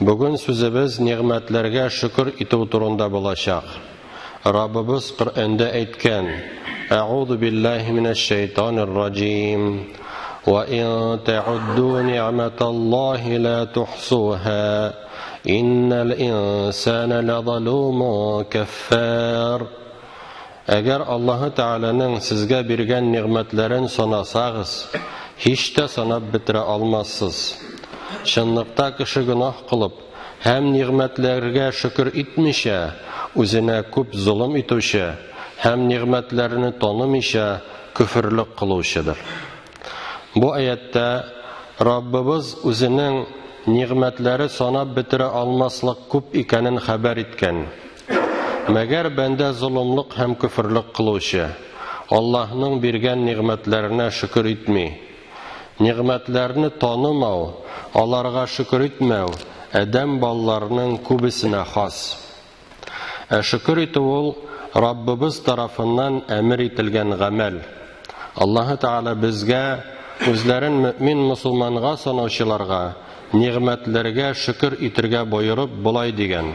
Бүген сүзебез нигъмәтләргә шөкер итү турында булачак. Раббыбыз Коръәндә әйткән: Әгъузу биллаһи минәш шайтанир раҗим. Ва ин та'удду ни'маталлаһи ла тухсуха. Иннал инсана лазалумун каффар. Әгәр Аллаһы Тәгаләнең сезгә биргән нигъмәтләрен санасагыз, һич тә санап бетерә алмассыз. Чынлыкта кеше гөнаһ кылып һәм нигъмәтләргә шөкер итмичә, үзенә күп золым итүче һәм нигъмәтләрне танымыйча көферлек кылучыдыр. Бу аятьтә Раббыбыз үзенең нигъмәтләре санап бетерә алмаслык күп икәнен хәбәр иткән. Мәгәр бәндә золымлык һәм көферлек кылучы, Аллаһның биргән нигъмәтләренә шөкер итми. Нигъмәтләрне танымау, аларга шөкер итмәү адәм балаларының күбесенә хас. Ә шөкер итү ул Раббыбыз тарафыннан әмер ителгән гамәл. Аллаһы Тәгалә безгә, үзләрен мөэмин мосылманга санаучыларга, нигъмәтләргә шөкер итергә боерып, болай дигән: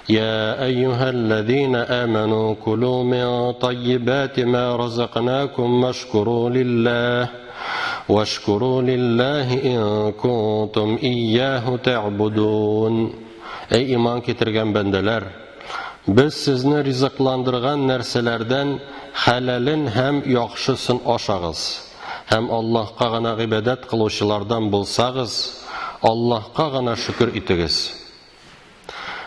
Я әйюһәлләзина аману кулу мин таййибати ма разакнакум вашкуру лиллаһ вашкуру лиллаһи ин кунтум ияһу та'будун. Әй иман китергән бәндәләр, без сезне ризыкландырган нәрсәләрдән хәләлен һәм яхшысын ашагыз. Һәм Аллаһка гына гыйбадәт кылучылардан булсагыз, Аллаһка гына шөкер итегез.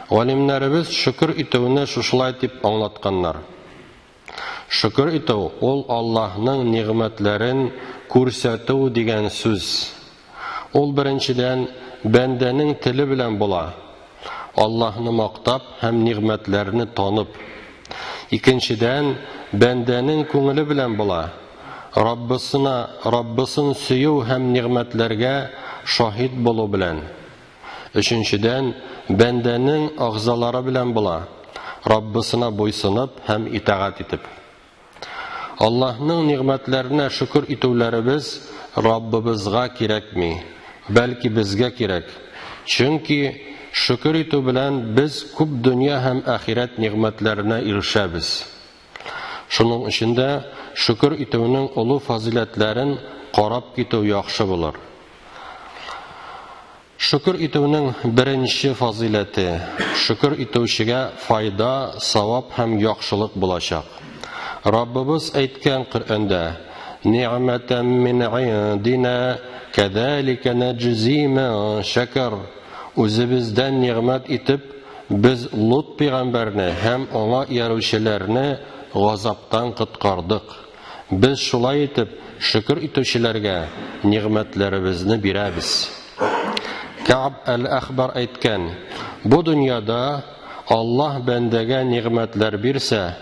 Галимнәребез шөкер итүне шушылай дип аңлатканнар. Шөкер итү ул Аллаһның нигъмәтләрен күрсәтү дигән сүз. Ул беренчедән бәндәнең теле белән була. Аллаһны мактап һәм нигъмәтләрне танып. Икенчедән, бәндәнең күңеле белән була. Раббысына, Раббысын сөю һәм нигъмәтләргә шаһит булу белән. Өченчедән, бәндәнең агъзалары белән була, Раббысына буйсынып һәм итагать итеп. Аллаһның нигъмәтләренә шөкер итүләребез Раббыбызга кирәкми, бәлки безгә кирәк. Чөнки шөкер итү белән без күп дөнья һәм ахирәт нигъмәтләренә ирешәбез. Шуның өчен дә шөкер итүнең олы фазыйләтләрен карап китү яхшы булыр. Шөкер итүнең беренче фазыйләте, шөкер итүчегә файда, савап һәм яхшылык булачак. Раббыбыз әйткән Коръәндә: "Ни'мәтән мин индина, кәзалика наҗзи ман шәкәр." Үзебездән нигъмәт итеп, без Лут пәйгамбәрне һәм аңа иярүчеләрне газаптан коткардык. Без шулай итеп шөкер итүчеләргә нигъмәтләребезне бирәбез. Кәгъб әл-Әхбар әйткән: Бу дөньяда Аллаһ бәндәгә нигъмәтләр бирсә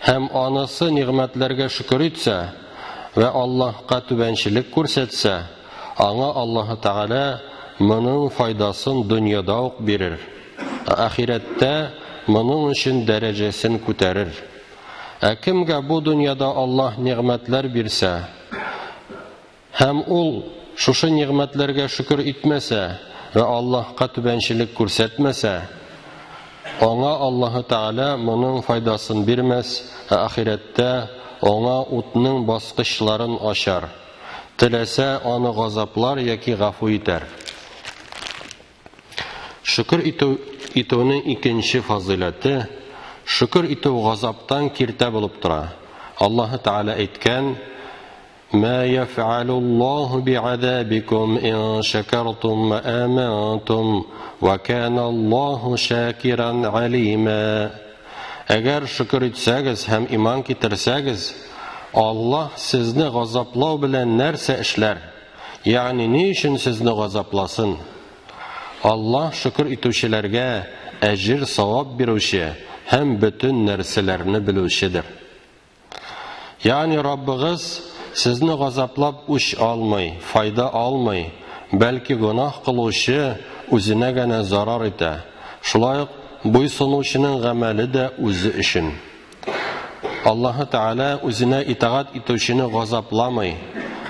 һәм анысы нигъмәтләргә шөкер итсә вә Аллаһка түбәнчелек күрсәтсә, аңа Аллаһы Тәгалә моның файдасын дөньяда ук бирер, ә ахирәттә моның өчен дәрәҗәсен күтәрер. Ә кемгә бу дөньяда Аллаһ нигъмәтләр бирсә, һәм ул шушы нигъмәтләргә шөкер итмәсә вә Аллаһка түбәнчелек күрсәтмәсә, аңа Аллаһы Тәгалә моның файдасын бирмәс, ә ахирәттә аңа утның баскычларын ачар. Теләсә, аны газаплар яки гафу итәр. Шөкер итү итүнең икенче фазыйләте, шөкер итү газаптан киртә булып тора. Аллаһы Тәгалә әйткән: "Ма яфъалуллаһу би'азабикум ин шакартум ва амантум ва кана Аллаһу шакиран алима." Әгәр шөкер итсәгез һәм иман китерсәгез, Аллаһ сезне газаплау белән нәрсә эшләр? Ягъни ни өчен сезне газапласын? Аллаһ шөкер итүчеләргә әҗер савап бирүче һәм бөтен нәрсәләрне белүчедер. Ягъни Раббыгыз сезне газаплап үч алмый, файда алмый, бәлки гөнаһ кылучы үзенә генә зарар итә. Шулай ук буйсынучының гамәле дә үзе өчен. Аллаһы Тәгалә үзенә итагать итүчене газапламый,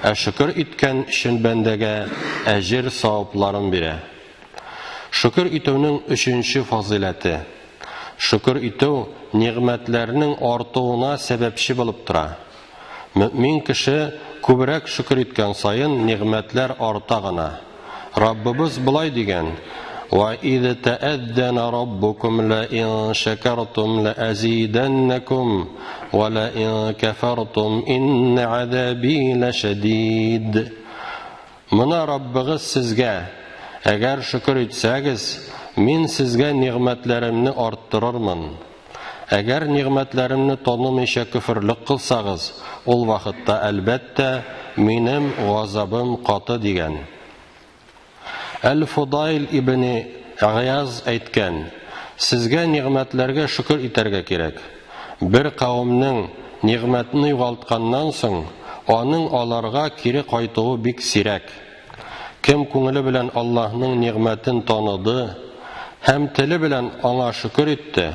ә шөкер иткән өчен бәндәгә әҗер савапларын бирә. Шөкер итүнең өченче фазыйләте. Шөкер итү нигъмәтләрнең артуына сәбәпче булып тора. Мөэмин кеше күбрәк шөкер иткән саен нигъмәтләр арта гына. Раббыбыз болай дигән: "Ва из тәәззәнә раббукум ла ин шәкәртум ла азиданнакум ва ла ин кәфәртум инна азаби лашадид." Мона Раббыгыз сезгә, Әгәр шөкер итсәгез, Мин сезгә нигъмәтләремне арттырырмын. Әгәр нигъмәтләремне танымыйча көферлек кылсагыз, ул вакытта, әлбәттә, Минем газабым каты, дигән. Әл-Фудайл ибне Гыяз әйткән, Сезгә нигъмәтләргә шөкер итәргә кирәк. Бер кавемнең нигъмәтне югалтканнан соң, аның аларга кире кайтуы бик сирәк. Кем күңеле белән Аллаһның нигъмәтен таныды һәм теле белән Аңа шөкер итте,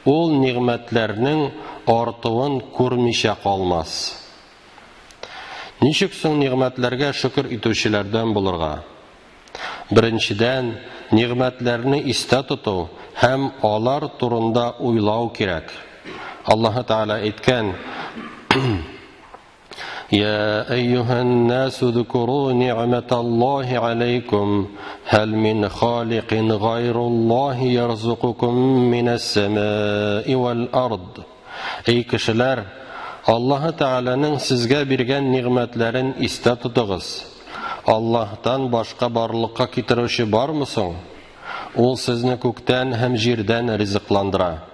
ул нигъмәтләрнең артуын күрмичә калмас. Ничек соң нигъмәтләргә шөкер итүчеләрдән булырга? Беренчедән, нигъмәтләрне истә тоту һәм алар турында уйлау кирәк. Аллаһы Тәгалә әйткән: Я әйюһән насу зкуру ни'мәталлаһи алейкум, һәл мин халикин гайруллаһи ярзукукум минәс сәмаи вәл ард. Эй кешеләр, Аллаһы Тәгаләнең сезгә биргән нигъмәтләрен истә тотыгыз. Аллаһтан башка барлыкка китерүче бармы соң? Ул сезне күктән һәм җирдән ризыкландыра.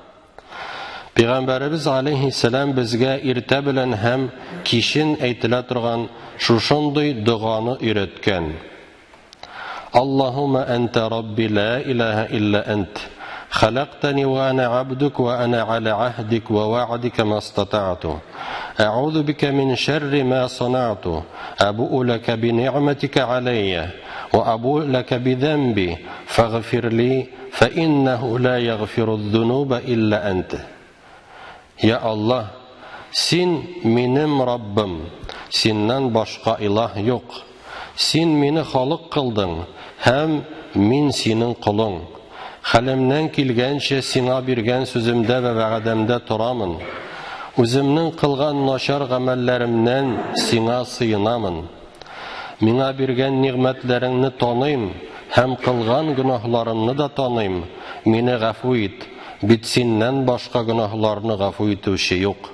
Пәйгамбәребез алейһиссәлам безгә иртә белән һәм кичен әйтелә торган шушындый доганы өйрәткән. Аллаһумма анта рабби ла илаһа илля ант. Халактани ва ана абдук ва ана аля ахдик ва ва'дика ма стата'ту. А'уду бика мин шарри ма сана'ту. Абу'у лака би ни'матика алайя ва абу'у лака би замби фагфир ли фа иннаху ла ягфиру зунуба илля ант. Я Аллаһ, син минем Раббым, синнән башка илаһ юк. Син мине халык кылдың, һәм мин синең колың. Хәлемнән килгәнчә сиңа биргән сүземдә вә вәгъдәмдә торамын. Үземнең кылган начар гамәлләремнән сиңа сыенамын. Миңа биргән нигъмәтләреңне таныйм һәм кылган гөнаһларымны да таныйм, мине гафу ит, бит синнән башка гөнаһларны гафу итүче юк.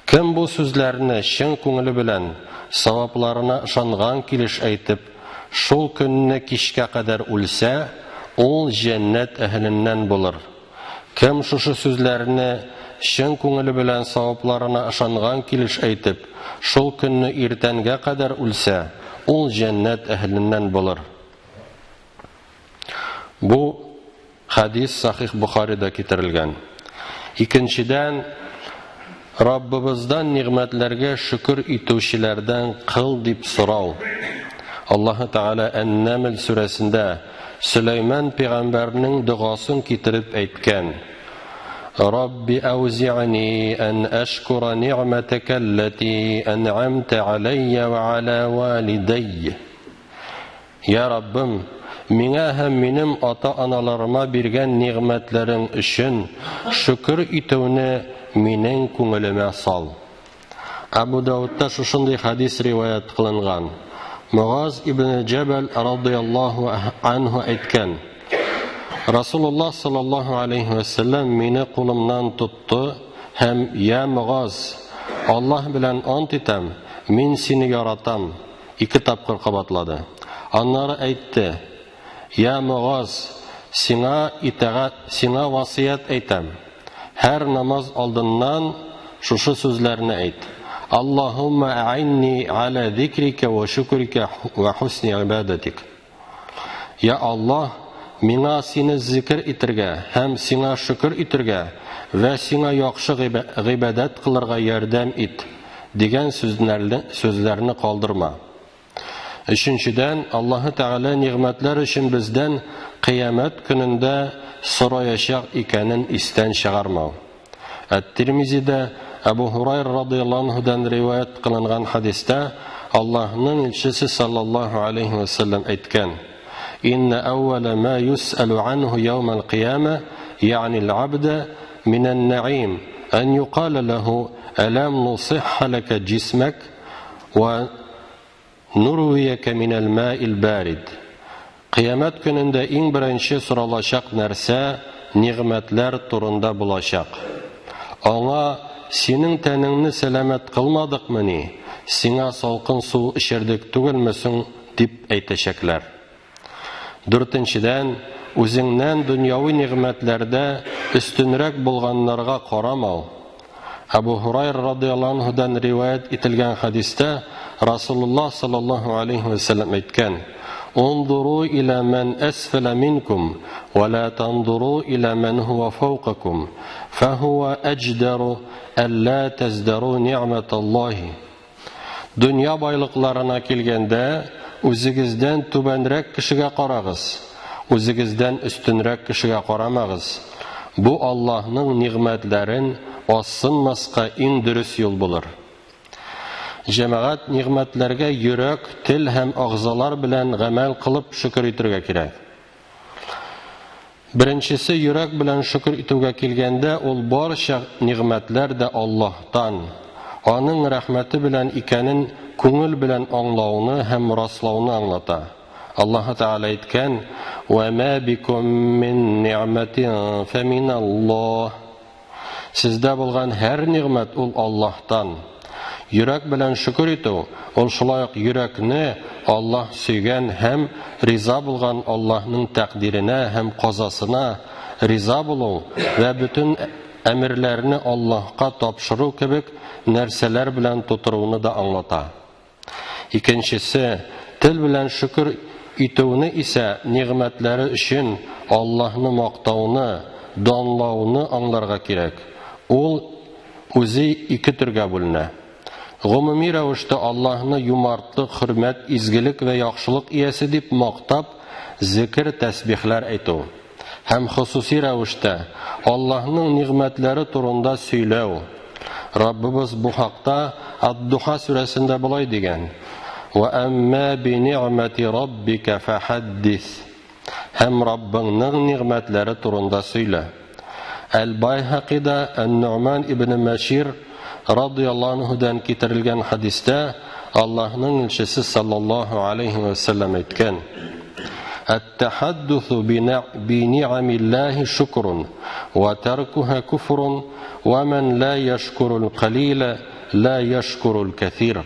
Кем бу сүзләрне чын күңеле белән, савапларына ышанган килеш әйтеп, шул көнне кичкә кадәр үлсә, ул җәннәт әһеленнән булыр. Кем шушы сүзләрне чын күңеле белән савапларына ышанган килеш әйтеп, шул көнне иртәнгә кадәр үлсә, ул җәннәт әһеленнән булыр. Бу хәдис Сахих Бухарида китерелгән. Икенчедән, Раббыбыздан нигъмәтләргә шөкер итүчеләрдән кыл дип сорау. Аллаһы Тәгалә Ән-Нәмл сүрәсендә Сөләйман пәйгамбәрнең догасын китереп әйткән: Рабби әүзи'ни ән әшкура ни'мәтәкә алләти ән'амтә аләйя вә аля валидәйя. Я Раббым, миңа һәм минем ата-аналарыма биргән нигъмәтләрең өчен шөкер итүне минең күңелемә сал. Әбу Даудта шушындый хәдис риваять кылынган. Муаз ибн Җәбәл радыяллаһу анһу әйткән: Расулуллаһ саллаллаһу алейхи ва сәлләм мине кулымнан тотты һәм: "Я Муаз, Аллаһ белән ант итәм, мин сине яратам", ике тапкыр кабатлады. Аннары әйтте: "Я Муаз, сиңа итагать, сиңа васыять әйтәм. Һәр намаз алдыннан шушы сүзләрне әйт: Аллаһумма а'инни аля зикрика ва шукрика ва хусни ибадатик. Я Аллаһ, миңа сине зикр итергә һәм сиңа шөкер итергә вә сиңа яхшы гыйбадәт кылырга ярдәм ит, дигән сүзләрне калдырма. Өченчедән, Аллаһы Тәгалә нигъмәтләр өчен бездән Кыямәт көнендә сораячак икәнен истән чыгармау. Әт-Тирмизидә Әбу Һурайра радыяллаһу анһудан риваять кылынган хәдистә Аллаһның илчесе саллаллаһу алейһи ва сәлләм әйткән: Инна әүвәлә ма юс'алу анһу яумал кыяма, ягъни аль-абда минән нәгыйм, ан юкала ләһу әлам нусихха ләкә җисмәк ва нурвияка минәл маил барид. Кыямәт көнендә иң беренче соралачак нәрсә нигъмәтләр турында булачак. Аңа синең тәнеңне сәламәт кылмадыкмыни, сиңа салкын су эчердек түгелме соң, дип әйтәчәкләр. Дүртенчедән, үзеңнән дөньяви нигъмәтләрдә өстенрәк булганнарга карамау. Әбу Һурайра радыяллаһу анһудан риваять ителгән хәдистә Расулуллаһ саллаллаһу алейһи вә сәлләм әйткән: "Унзуру иля ман асфала минкум ва ла танзуру иля ман хуа фawqakum, фахуа аҗдару алла таздару ни'маталлаһи." Дөнья байлыкларына килгәндә, үзегездән түбәнрәк кешегә карагыз, үзегездән өстенрәк кешегә карамагыз. Бу Аллаһның нигъмәтләрен азсынмаска иң дөрес юл булыр. Җәмәгать нигъмәтләргә йөрәк, тел һәм агъзалар белән гамәл кылып шөкер итәргә кирәк. Беренчесе йөрәк белән шөкер итүгә килгәндә, ул барча нигъмәтләр дә Аллаһтан, аның рәхмәте белән икәнен күңел белән аңлауны һәм раслауны аңлата. Аллаһ Тәгалә әйткән: "Ва ма бикум мин ни'матин фаминаллаһ." Сездә булган һәр нигъмәт ул Аллаһтан. Йөрәк белән шөкер итү, ул шулай ук йөрәкне Аллаһ сөйгән һәм риза булган Аллаһның тәкъдиренә һәм казасына риза булу вә бөтен әмерләрне Аллаһка тапшыру кебек нәрсәләр белән тутыруны да аңлата. Икенчесе, тел белән шөкер итүне исә нигъмәтләре өчен Аллаһны мактауны, данлауны аңларга кирәк. Ул үзе ике төргә бүленә. Гомуми рәвештә Аллаһны юмартлык, хөрмәт, изгелек вә яхшылык иясе дип мактап, зикер, тәсбихләр әйтү. Һәм хосуси рәвештә Аллаһның нигъмәтләре турында сөйләү. Раббыбыз бу хакта Ад-Духа сүрәсендә болай дигән: "Ва әмма би ни'мати раббика фахаддис." Һәм Раббыңның нигъмәтләре турында сөйлә. Әл-Байһакида Ан-Ну'ман ибн Мәшир радыяллаһу анһудан китерелгән хәдистә Аллаһның илчесе саллаллаһу алейһи вә сәлләм әйткән: "Ат-тахаддусу би ни'амиллаһи шукрун, ва таркуха куфрун, ва ман ла яшкурул қалила ла яшкурул кәсир."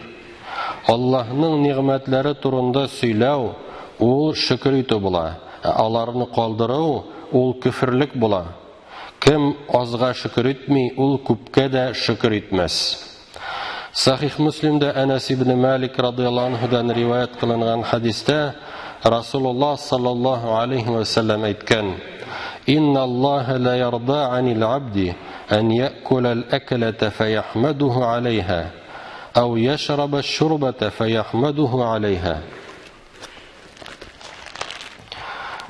Аллаһның нигъмәтләре турында сөйләү ул шөкер итү була, ә аларны калдыру ул көферлек була. Кем азга шөкер итми, ул күпкә дә шөкер итмәс. Сахих Муслимдә Әнәс ибн Малик радыяллаһу анһудан риваять кылынган хәдистә Расулуллаһ саллаллаһу алейһи вә сәлләм әйткән: "Инна Аллаһа ла ярда анил абди ан яъкула ал-аклата фаяхмадуху алейха, ау яшраба аш-шурбата фаяхмадуху алейха."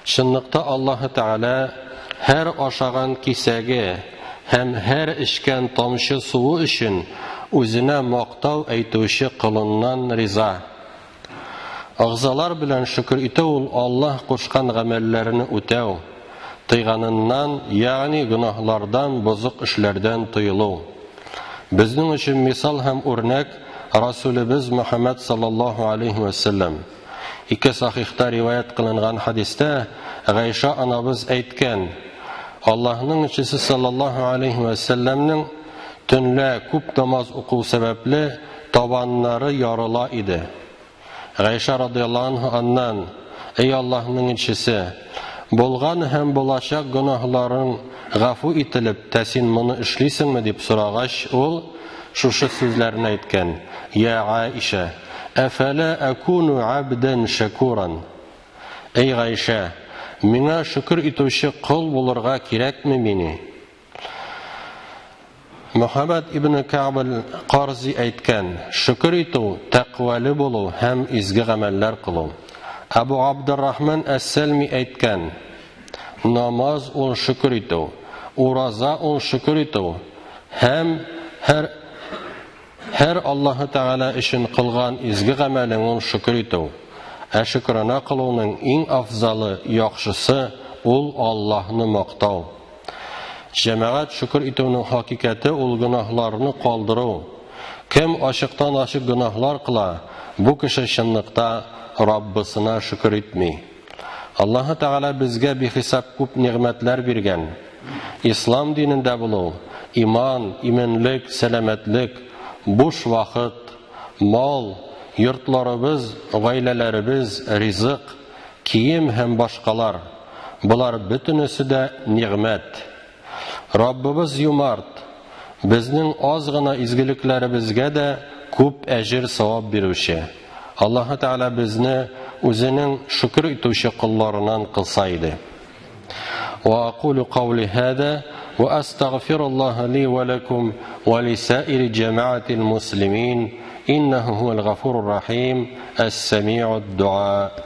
Чынлыкта Аллаһы Тәгалә һәр ашаган кисәге һәм һәр эчкән тамчы суы өчен үзенә мактау әйтүче колыннан риза. Агъзалар белән шөкер итү ул Аллаһ кушкан гамәлләрне үтәү, тыйганыннан, ягъни гөнаһлардан, бозык эшләрдән тыелу. Безнең өчен мисал һәм үрнәк Расулебез Мөхәммәд саллаллаһу алейһи вә сәлләм. Ике сахихта риваять кылынган хәдистә Гайша анабыз әйткән: Аллаһның илчесе саллаллаһу алейһи вә сәлләмнең төнлә күп намаз уку сәбәпле табаннары ярыла иде. Гайша радыяллаһу анһу аннан: "Эй Аллаһның илчесе, булган һәм булачак гөнаһларың гафу ителеп, тә син моны эшлисеңме?" дип сорагач, ул шушы сүзләрне әйткән: "Я Аиша, әфәлә акуну абдан шакуран?" Эй Гайша, миңа шөкер итүче кол булырга кирәкме мени? Мөхәммәд ибн Кәгъб аль-Карзи әйткән: "Шөкер итү тәкъвалы булу һәм изге гамәлләр кылу." Абу Абдуррахман әс-Сәлми әйткән: "Намаз ул шөкер итү, ураза ул шөкер итү һәм һәр Аллаһы Тәгалә өчен кылган изге гамәлең ул шөкер итү." Ә шөкрана кылуның иң афзалы, яхшысы ул Аллаһны мактау. Җәмәгать, шөкер итүнең хакыйкате ул гөнаһларны калдыру. Кем ачыктан-ачык гөнаһлар кыла, бу кеше чынлыкта Раббысына шөкер итми. Аллаһы Тәгалә безгә бихисап күп нигъмәтләр биргән. Ислам динендә булу, иман, иминлек, сәламәтлек, буш вакыт, мал, йортларыбыз, гаиләләребез, ризык, кием һәм башкалар. Болар бөтенесе дә нигъмәт. Раббыбыз юмарт, безнең аз гына изгелекләребезгә дә күп әҗер савап бирүче. Аллаһы Тәгалә безне үзенең шөкер итүче колларыннан кылса иде. وأقول قولي هذا وأستغفر الله لي ولكم ولسائر جماعة المسلمين إنه هو الغفور الرحيم السميع الدعاء.